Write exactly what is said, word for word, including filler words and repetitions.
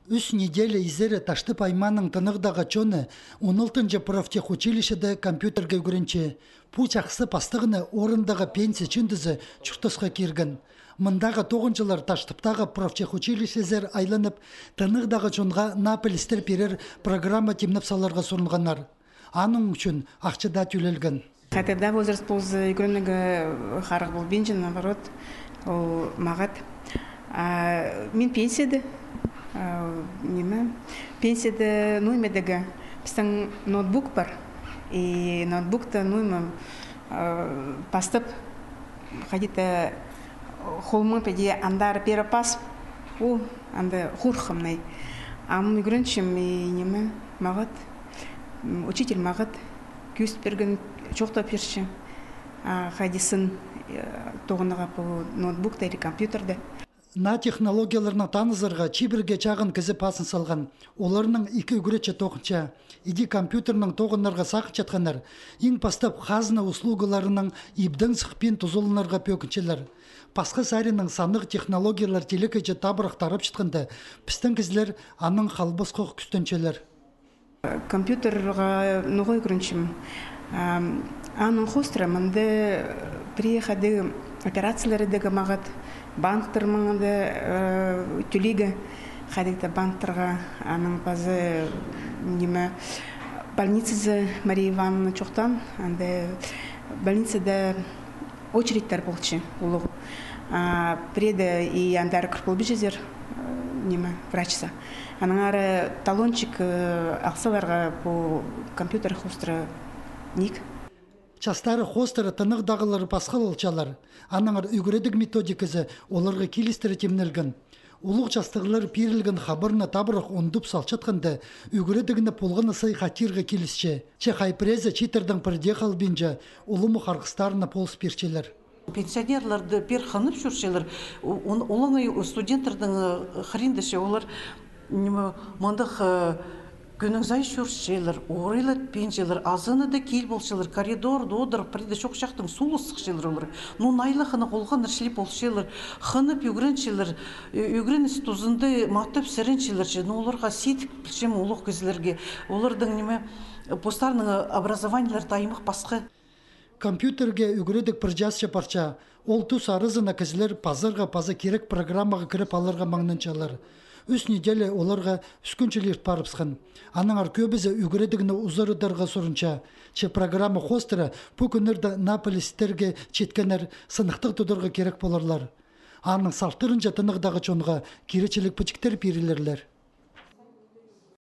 Ӱс неделя изере Таштып аймааның тынағдағы чоны он алтынҷы профтехучилищеде компьютерге ӱгренче. Пу чахсы пастығны орындағы пенсия чыындызы чуртасха кирген. Мындағы тоғынҷылар Таштыптағы профтехучилищезер айланып, тынағдағы чонға наа пілістер пирер программа тимнеп саларға сурынғаннар. Аның ӱчӱн ахча даа тӧлелген. Хайдағ даа возраст полза, ӱгренерге харығ полбинча, наоборот, ол мағат. А мин пенсияда, а, ниме, пенсияда ноо ниме идерге, пістің ноутбук пар. И ноутбукта ноо ниме, а, пастап, хайди-да, холымны піди андар пеер пас, у, анда хурхамнай. Ам ӱгренчем, и ниме, мағат, м, учитель мағат, кӧзіт пирген, чоохтап пирче, а, хайди сын, э, тоғынарға пу ноутбукта или компьютерде. Наа технологияларнаң танызарға чибірге чағын кізі пазын салған. Оларның ікі ӱгретчі тоғынча. Іди компьютернең тоғынарға сағынчатханнар иң пастап хазна услугаларынаң ибдең сыхпин тузаланарға пӧгінчелер. Пасха саринаң саннығ технологиялар телекейҷе табырах тарапчатханда, пістің кізілер анаң халбасхох кӱстенчелер. Компьютерға ноға ӱгренчем? Ам, аның хоостыра мында пірее хайдағ операциялар идерге мағат, банктар маңында, э, тӧлирге, хайдағ-да банктарға, анаң пазы, ниме, больницазы Мария Ивановна чоохтаан, анда больницада очередьтер полча улуғ. А, пірееде и андар кір полбинчазар, э, ниме, врачзар. Аннаңар талончик, э, ал саларға пу компьютер хоостыра ниик. Частары хоостыра тынағдағылар пасхалалчалар. Аннаңар ӱгредіг методиказы оларға килістіре тимнелген. Улуғ частығлар пирілген хабарны табырах ундуп салчатханда, ӱгредігні полған на сай хатирға килісче. Че хай піреезі чииттердең пірдее халбинча, улуғ харғыстарына полыс пирчелер. Пенсионерлерді пеер хынып чӧрчелер, у-, он-, олаңай студенттердең, э, хыринда че олар, ниме, мындағ, э, кӱннің сай чӧрчелер, орайлатпинчалар, азаны даа кил полчалар, коридорда одырып, пірдее чох чахтаң сулас сыхчалар олар. Ну, найлығ хынығ олғаннар чіли полчалар, хынып ӱгренчелер, ӱ-, ӱгреніс тузында матап сіренчелер че, ну, оларға сидік пілчем улуғ кізілерге, оларның, ниме, постарының образованиелері аймах пасха. Компьютерге ӱгредіг пір часча парча. Ол тус аразына кізілер пазарға паза кирек программаға кіріп аларға маңнанчалар. Ӱс неделя оларға ӱскӱнҷіл ирт парыбысхан. Аннаңар кӧбізі ӱгредігні узарадарға сурынча. Че программа хоостыра пу кӱннерде наа пілістерге читкеннер сыныхтығ тударға кирек поларлар. Аның салтырынҷа тынағдағы чонға киречіліг пічіктер пирілерлер.